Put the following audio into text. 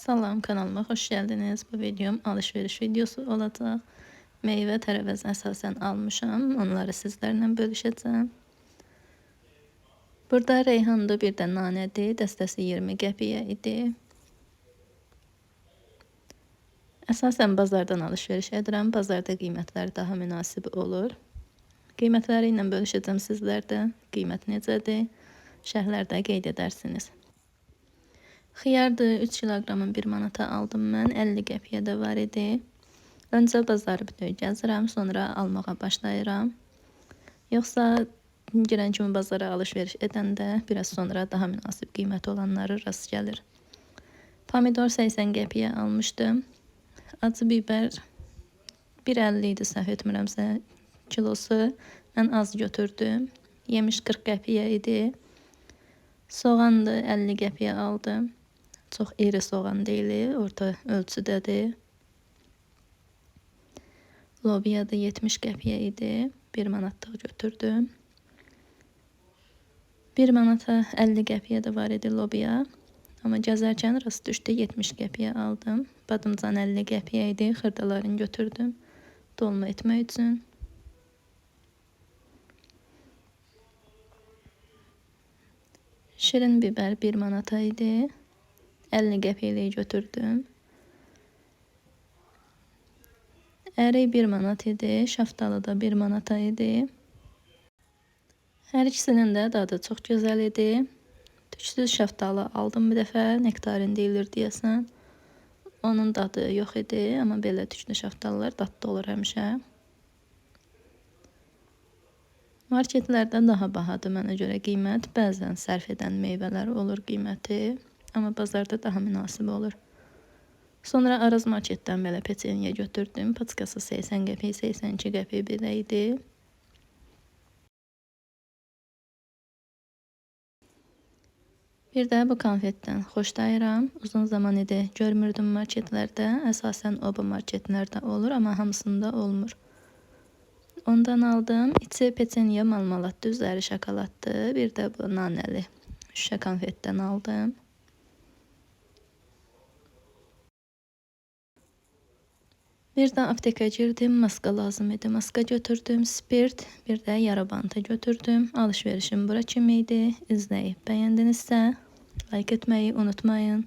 Salam, kanalıma hoş geldiniz. Bu videom alışveriş videosu olacaq. Meyvə, tərəvəz əsasən almışam. Onları sizlərlə bölüşəcəm. Burada reyhandır, bir də nanədir. Dəstəsi 20 qəpiyə idi. Əsasən bazardan alışveriş edirəm. Bazarda qiymətlər daha münasib olur. Qiymətləri ilə bölüşəcəm sizlərdə. Qiymət necədir? Şərhlərdə qeyd edərsiniz. Xiyardır, 3 kiloqramın 1 manata aldım mən. 50 qəpiyə də var idi. Öncə bazarı bütöv gəzirəm, sonra almağa başlayıram. Yoxsa girən kimi bazara alışveriş edəndə biraz sonra daha münasib qiymət olanları rast gəlir. Pomidor 80 qəpiyə almışdım. Acı biber 1.50 idi səhv etmirəmsə kilosu. Mən az götürdüm. Yemiş 40 qəpiyə idi. Soğan da 50 qəpiyə aldım. Çox iri soğan deyil, orta ölçüdədir. Lobiya da 70 qəpiyə idi. 1 manatlıq götürdüm. 1 manata 50 qəpiyə də var idi lobiya. Amma gəzərkən rast düşdü 70 qəpiyə aldım. Badımcan 50 qəpiyə idi. Xırdalarını götürdüm. Dolma etmək üçün. Şirin biber 1 manata idi. 50 qəpiklik götürdüm. Ərik 1 manat idi. Şaftalı da 1 manata idi. Hər ikisinin də dadı çox gözəl idi. Tüksüz şaftalı aldım bir dəfə. Nektarin deyilir deyəsən. Onun dadı yox idi, amma belə tüklü şaftalılar dadlı olur həmişə. Marketlərdə daha bahadır mənə görə qiymət. Bəzən sərf edən meyvələr olur qiyməti, amma bazarda daha münasib olur. Sonra Araz marketdən belə peçeniye götürdüm. Paçkası 80 qəpik, 82 qəpik belə idi. Bir də bu konfetdən xoşlayıram. Uzun zaman idi görmürdüm marketlərdə. Əsasən o bu marketlərdə olur, amma hamısında olmur. Ondan aldım. İçi peçeniye marmeladlı, üzəri şokoladlı. Bir də bu nanəli şüşə konfetdən aldım. Bir də apteka girdim. Maska lazım idi. Maska götürdüm. Spirt, bir də yara bantı götürdüm. Alışverişim bura kimi idi. İzləyib bəyəndinizsə like etməyi unutmayın.